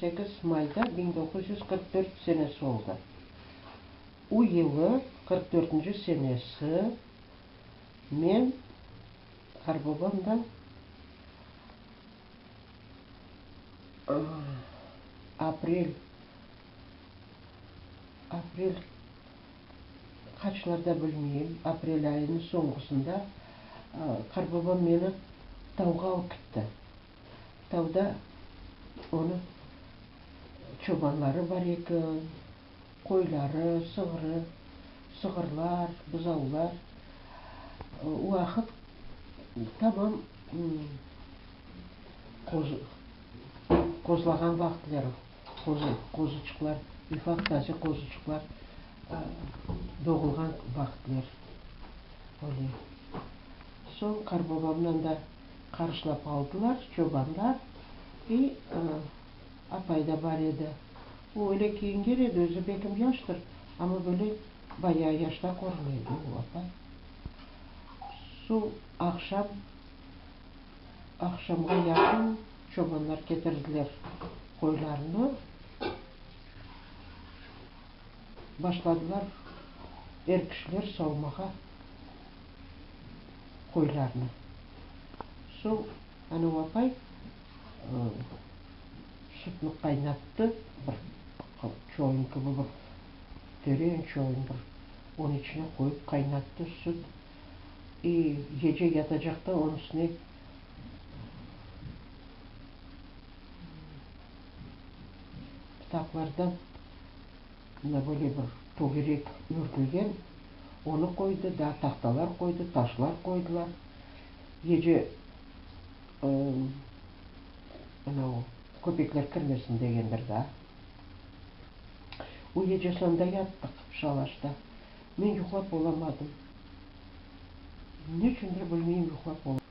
18 mayda 1944 senesi oldı. U yılı, qırq dörtünci senesi, men qarbabam da aprel, aprel qaçlarda bilmeyim, aprel ayınıñ soñğusında qarbabam meni tavğa alıp kitti. Tavda onıñ çobanları bar eken, qoyları, sığırı, sığırlar, buzavlar. O vaqıt tamam qozu qozlağan vaqıtları, qozu, qozuçıqlar, ufaq taze qozuçıqlar doğulğan vaqıtlar öyle. Soñ qarbabamnan da qarşılap aldılar, çobanlar, i apay da bar edi. O öyle kiyingen edi, özü bekim yaştır, amma böyle bayağı yaşta körüne edi o apay. Soñ aqşam, aqşamğa yaqın çobanlar ketirdiler qoylarını, başladılar er kişiler savmağa qoylarnı. Soñ ana o apay sütni qaynattı, bir çoyun kibi bir teren çoyun bir, onıñ içine qoyıp qaynattı süt. İ gece yatacaqta onıñ üstüne pıtaqlardan mına böyle bir tögerek örtülgen, onı qoydı, daa tahtalar qoydı, taşlar qoydılar. Gece mına o köpekler kirmesin degendir daa. O gece sonda yattıq şalaşta. Men yuqlap olamadım. Neçündir bilmeyim yuqlap olamadım.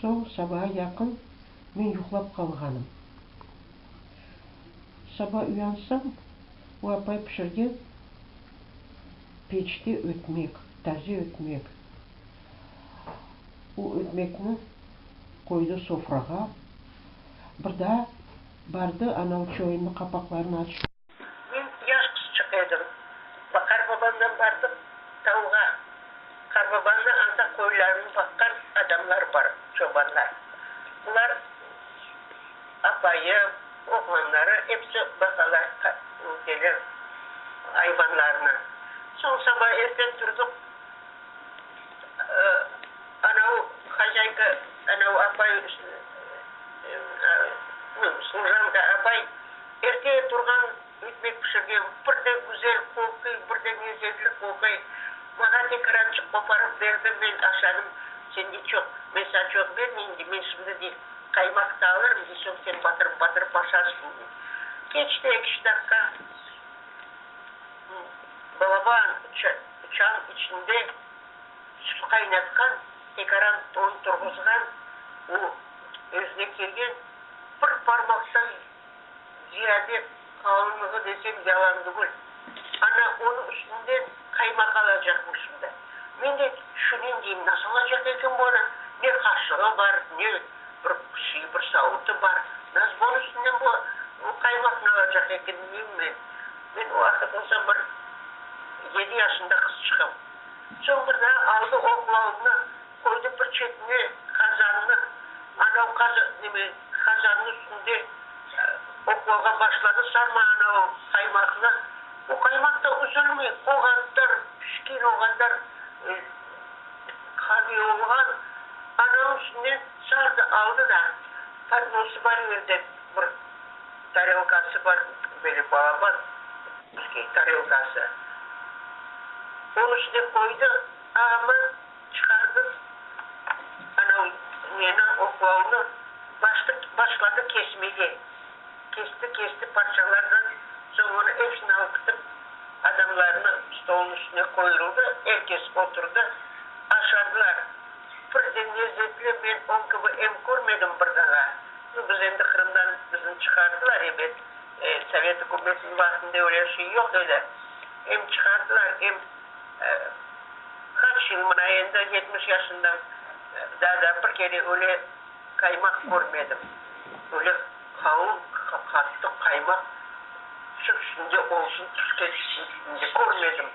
Soñ sabağa yaqın men yuqlap qalğanım. Saba uyansam, o apay pişirgen peçte ötmek, taze ötmek. O ötmekni qoydı sofrağa. Bir daa bardı, anav çoyunnıñ qapaqlarını açtı. Men yaş qızçıq edim. Qarbabamdan bardıq tavğa. Qarbabamnı anda qoylarını baqqan adamlar bar, çobanlar. Bular apayı, oğlanları episi baqalar kelir ayvanlarnı. Soñ saba erten turdıq, anav hozâyka, anav apay, slujantka apay Erte turğan, ekmek pişirgen, bir de güzel qoquy, bir de lezetli qoquy. Maña tekrançıq qoparıp berdi, men aşadım. Sen de çoq, men saña çoq bermeyim, dey, men şimdi, dey, qaymaq da alırım, dey, soñ sen batırıp-batırıp aşarsıñ, dey. Keçti eki-üç daqqa, balaban çan içinde süt qaynatqan, tekaran onı turğuzğan, o özüne kelgen. Bir parmaqtan ziyade qalınlığı desem yalan tügül. Ana, onıñ üstünden qaymaq alacaqmışım da. Men de tüşünem, deyim, nasıl alacaq eken bunı? Ne qaşığı bar, ne bir şey, bir savutı bar. Nasıl bunıñ üstünden bu qaymaqnı alacaq eken, deyim men. Men o vaqıt olsa bir yedi yaşında qızçığım. Soñ bir daa aldı oqlavnı. Qoydı bir çetine qazannı, anav qazan, neme, qazannıñ üstünde oqlawğa başladı sarma anav qaymaqnı. O qaymaq da üzülmey, o qadar pişken, o qadar qaviy olğan. Anavnıñ üstünden sardı, aldı da, podnosı bar evde, bir tarelkası bar, böyle balaban tarelkası, onıñ üstüne qoydı, amma. Çıqardı anav neni, oqlavnı, baştı, başladı kesmege. Kesti, kesti parçalardan, soñ onı epsini alıp ketip, adamlarnı stolnıñ üstüne qoyurıldı, er kes oturdı, aşadılar. Bir de lezetli, men on kibi em körmedim bir daa. Nu, biz endi Qırımdan bizni çıqardılar ebet, sovet ükümetiniñ vaqtında öyle şey yoq edi. Em çıqardılar, em. Qaç yıl mına endi 70 yaşındam, daa da bir kere öyle qaymaq körmedim. Öyle. Qalın, qattı qaymaq süt üstünde olsun, pişken süt üstünde körmedim.